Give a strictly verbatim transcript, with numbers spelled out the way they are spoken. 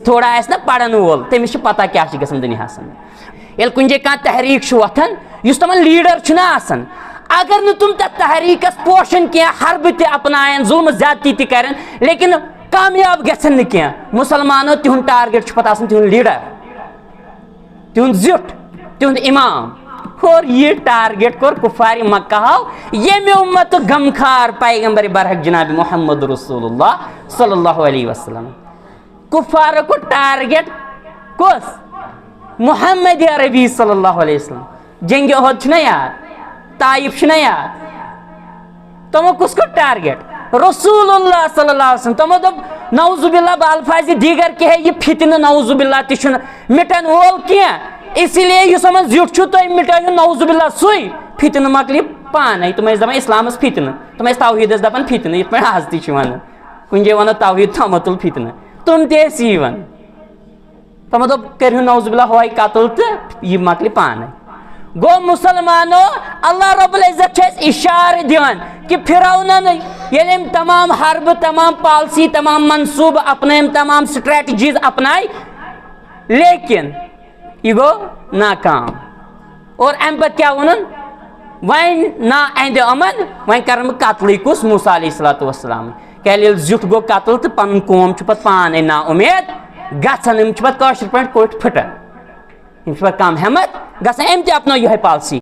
تھوڑا آسہِ نا پرن وول، تٔمِس چھِ پتہ کیٛاہ چھِ گژھان دُنیاہس اندر۔ ییٚلہِ کُنہِ جایہِ کانٛہہ تحریٖک چھُ وۄتھان، یُس تِمن لیڈر چھُنہ آسان، اگر نہٕ تِم تتھ تحریٖکس پوشن کینٛہہ، حربہٕ تہِ اپناون، ظلم زیادتی تہِ کرن، لیکن کامیاب گژھن نہٕ کینٛہہ۔ مسلمانو، تِہُنٛد ٹارگیٹ چھُ پتہٕ آسان تِہُنٛد لیڈر، تِہُنٛد زیُٹھ، تِہُنٛد امام۔ اور یہِ ٹارگیٹ کوٚر کفار مکہ ہو، ییٚمہِ امتُک غمخار پیغمبر برحق جناب محمد رسول اللہ صلی اللہ علیہ وسلم۔ کفارو کوٚر ٹارگیٹ کُس؟ محمد عربی صلی اللہ علیہ وسلم۔ جنگ احد چھُنہ یاد؟ طائف چھُنہ یاد؟ تِمو کُس کوٚر ٹارگیٹ؟ رسول اللہ صلی اللہ علیہ وسلم۔ تِمو دوٚپ، نعوذ باللہ، بالفاظ دیگر کہ ہے، یہِ فتنہٕ، نعوذ باللہ، تہِ چھُنہٕ مٹن وول کینٛہہ۔ اسی لیے یُس یِمن زیُٹھ چھُ، تُہۍ مٹٲیِو، نعوذ باللہ، سُے۔ فتنہٕ مۄکلہِ پانے۔ تِم ٲسۍ دپان اسلامس فتنہٕ، تِم ٲسۍ توحیٖدس دپان فتنہٕ، یِتھ پٲٹھۍ آز تہِ چھِ ونان۔ کُنہِ جایہِ ونو توحیٖد تھامتُل فتنہٕ، تِم تہِ ٲسۍ یی ونان۔ تِمو دوٚپ، کٔرِو نعوذ باللہ ہۄے قتل تہٕ یہِ مۄکلہِ پانے۔ گوٚو مسلمانو، اللہ رب العزت چھُ اَسہِ اِشارٕ دِوان کہِ فرعونن ییٚلہِ أمۍ تمام حربہٕ، تمام پالسی، تمام منصوٗبہٕ اپنٲے، أمۍ تمام strategies اپناے، لیکن یہِ گوٚو ناکام۔ اور اَمہِ پتہٕ کیٛاہ ووٚنُن؟ وۄنۍ نا اہندِ امن، وۄنۍ کرن بہٕ قتلٕے کُس؟ موسیٰ علیہ الصلوۃ والسلام۔ کیٛازِ ییٚلہِ زیُٹھ گوٚو قتل تہٕ پنُن قوم چھُ پتہٕ پانے نا اُمید گژھان، یِم چھِ پتہٕ کٲشِر پٲٹھۍ کوٚٹھۍ پھٕٹان۔ یِم چھِ پتہٕ کم ہٮ۪متھ گژھان، أمۍ تہِ اپنٲو یِہوٚے پالسی۔